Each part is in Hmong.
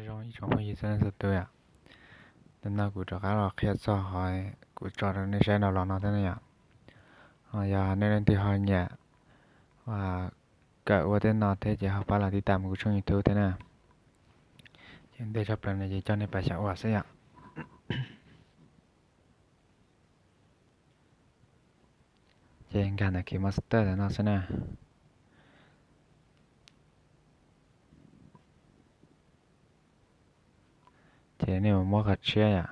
Zoo ib tsoom phooj ywg txhua leej txhua tus yom. Ntawm no kuv rov qab los qhia txog qhov kuv tso rau nej saib dhau los no thiab na yom. Yog nej leej twg ho nyiam kawm ua tej no thiab ces ho pab los tib tam kuv tshooj YouTube thiab na. Ces ntej tshaj plaws no ces coj nej pais xyaum ua xwb yom. Ces nkag ntawm KineMaster ntawm no xwb na. Ces nej mus muab qhov tshiab yom.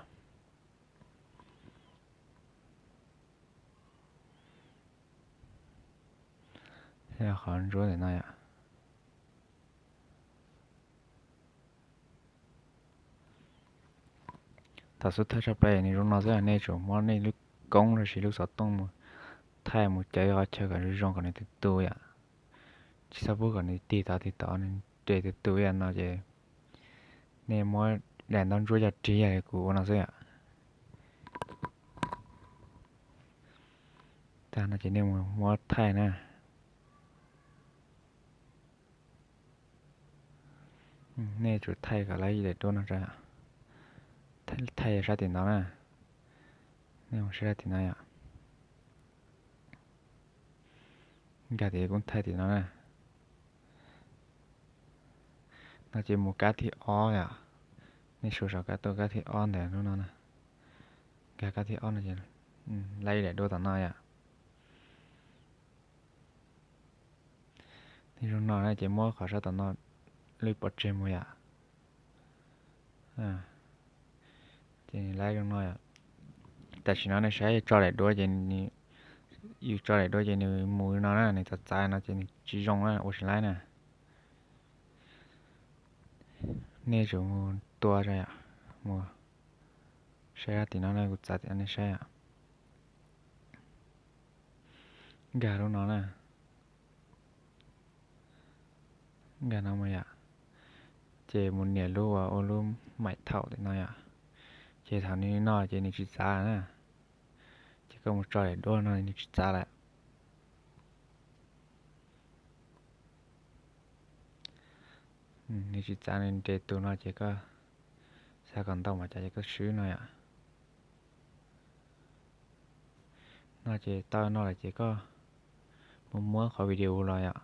Qhov ntsuab ntawm no yom. Thaum xub thawj tshaj plaws nws zoo no xwb, nej tsum muab nej lub koob los sis lub xov tooj mus thaij mus cawv qhov chaw kom zoo zoo kom nws tus tu yom. Tsis txhob pub kom nws tig tod tig tod, nws res tus tu ib yam no ces nej muab daim ntaub ntsuab coj rig li kuv ua no xwb yom. Tag no ces nej mus muab thaij na. Nej tsum thaij kom laib daim duab no, thaij sab tim no na. Nej mus saib sab tim no yom. Nkag tim koob thaij tim no na. No ces mus kab thib ob yom. Nej suav saum kab tuaj kab thib ob ntawm lub no na. Nkag kab thib ob no ces laib daim duab tom no yom. Nws zoo no na ces muab qhov sab tom no lwb pov tseg mus yom. Ces nws laib zoo no yom. Tam sim no nej saib tso daim duab ces, yus tso daim duab ces nws mus no na, nws txav txav no ces nws tsis zoo na, ua tsis laib na. Nej tsum mus tua tso yom, mus saib sab tim no na, kuv txav tim no nej saib yom. Nkag lub no na. Nkag no mus yom. Ces mus nias lub uas ua lub maim thaum tim no yom. Ces thaum nws no ces nws tsis txav na. Ces koj mus tso daim duab no nws tsis txav lawm. Nws tsis txav, nws nres tus no ces koj xav kom ntau mas cas ces koj swb no yom. No ces tau no lawm ces koj mus muab qhov video los yom.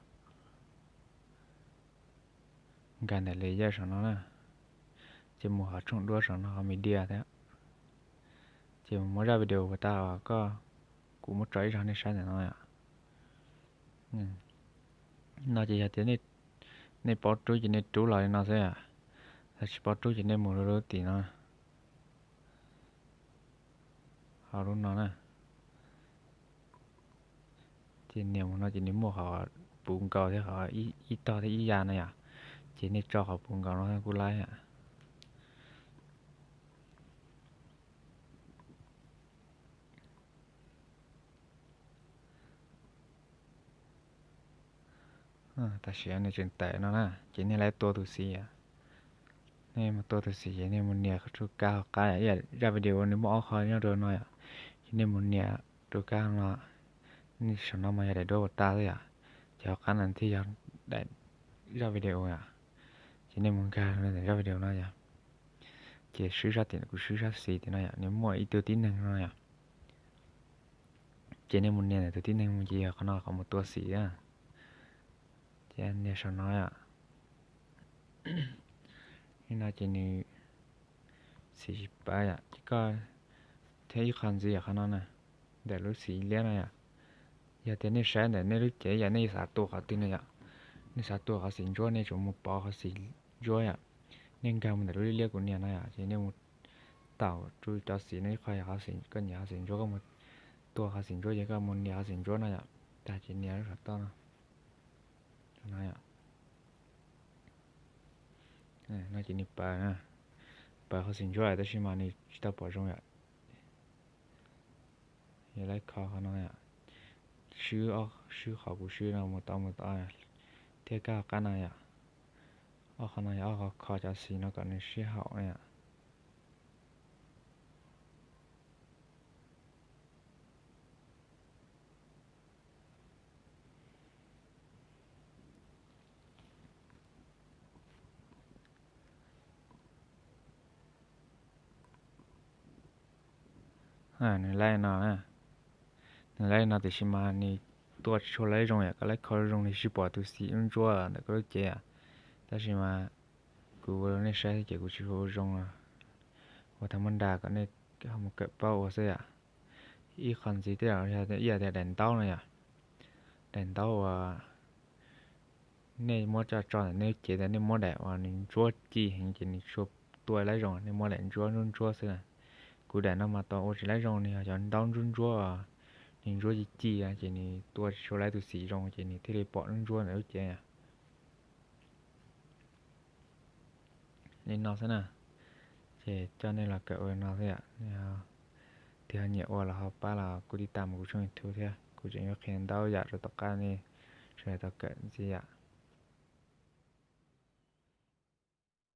Nkag ntawm layer saum no na. Ces mus qhov tshooj duab saum no qhov media thiab. Ces mus muab zaj video puas tas koj, kuv muab tso ib zaug nej saib ntawm no yom. No ces yog tias nej paub rub ces nej rub los li no xwb yom. Yog tsis paub rub ces nej mus lub lub tim no, ho lub no na. Ces nias mus no ces nws muaj qhov puv nkaus thiab qhov ib tog thiab ib yam no yom. Ces nej tso qhov puv nkaus no kuj laib yom. Tam sim no nws tseem tawm no na, ces nej laib tua tus xim yom. Nej mus tua tus xim ces nej mus nias rau kab hauv qab, zaj video nws muaj ob qho nyob rau no yom. Ces nej mus nias rau kab no, nej saum no mas yog daim duab puas tas xwb yom. Ces hauv qab no thiaj yog daim zaj video yom. Ces nej mus nkag zaj video no yom. Ces swb sab tim, kuv swb sab xis tim no yom, nws muaj ib tug tib neeg no yom. Ces nej mus nias ntawm tus tib neeg mus ces yog qhov no qhov mus tua xim na. Ces nias saum no yom. Li no ces nws xim tsis pab yom, ces koj thiab ib qho ntxiv yom qhov no na, ntawm lub xim liab no yom. Yog tias nej saib ntawm nej lub cev yom, nej xav tua qhov twg no yom, nej xav tua qhov xim ntsuab nej tsum mus pov qhov xim ntsuab yom. Nej nkag mus ntawm lub liab kuv nias no yom, ces nej mus taum rau cov xim no ib qho yog qhov xim, koj nyiam qhov xim ntsuab koj mus tua qhov xim ntsuab ces koj mus nias qhov xim ntsuab no yom. Tag ces nias lub saum toj no. No ces nws pawv na, pawv qhov xim ntsuab tab sis mas nws tsis tau pom zoo yom. Yog laib kho qhov no yom, swb, swb qhov kuv swb no mus tod mus tod, thiab kab qab no yom. Ob qhov no yog ob qhov kho cov xim no kom nws sib haum na yom. Nws laib no na, nws laib no tiam sis mas nws tua tsis tshua laib zoo yom, koj laib kho zoo nws tsis pom tus xim ntsuab ntawm koj lub cev yom. Tab sis mas kuv ua rau nej saib ces kuv tsis ua zoo, ua thaum muab nra kom nej ho mus kawm paub ua xwb yom. Ib qho ntxiv tej zaum yog ib yam tias daim ntaub no yom, daim ntaub uas nej muab coj tso ntawm nej lub cev ntawd, nej muab daim uas nws ntsuab ci heev ces nws tsis tua laib zoo, nej muab daim ntsuab ntsuab ntsuab xwb na. Kuv daim no mas tau ua tsis laib zoo, nws yog cov ntaub ntsuab ntsuab, nws ntsuab ci ci ces nws tua tsis tshua laib tus xim zoo ces nws thiaj li pom ntsuab ntawm lub cev. Li no xwb na, ces coj nej los kawm ua li no xwb yom. Nej ho, tig ho nyiam ua los ho pab los kuj tij tam mus kuv tshooj YouTube thiab, kuv tseem yuav qhia ntau yam rau tom qab nej sawv daws tau kawm ntxiv yom.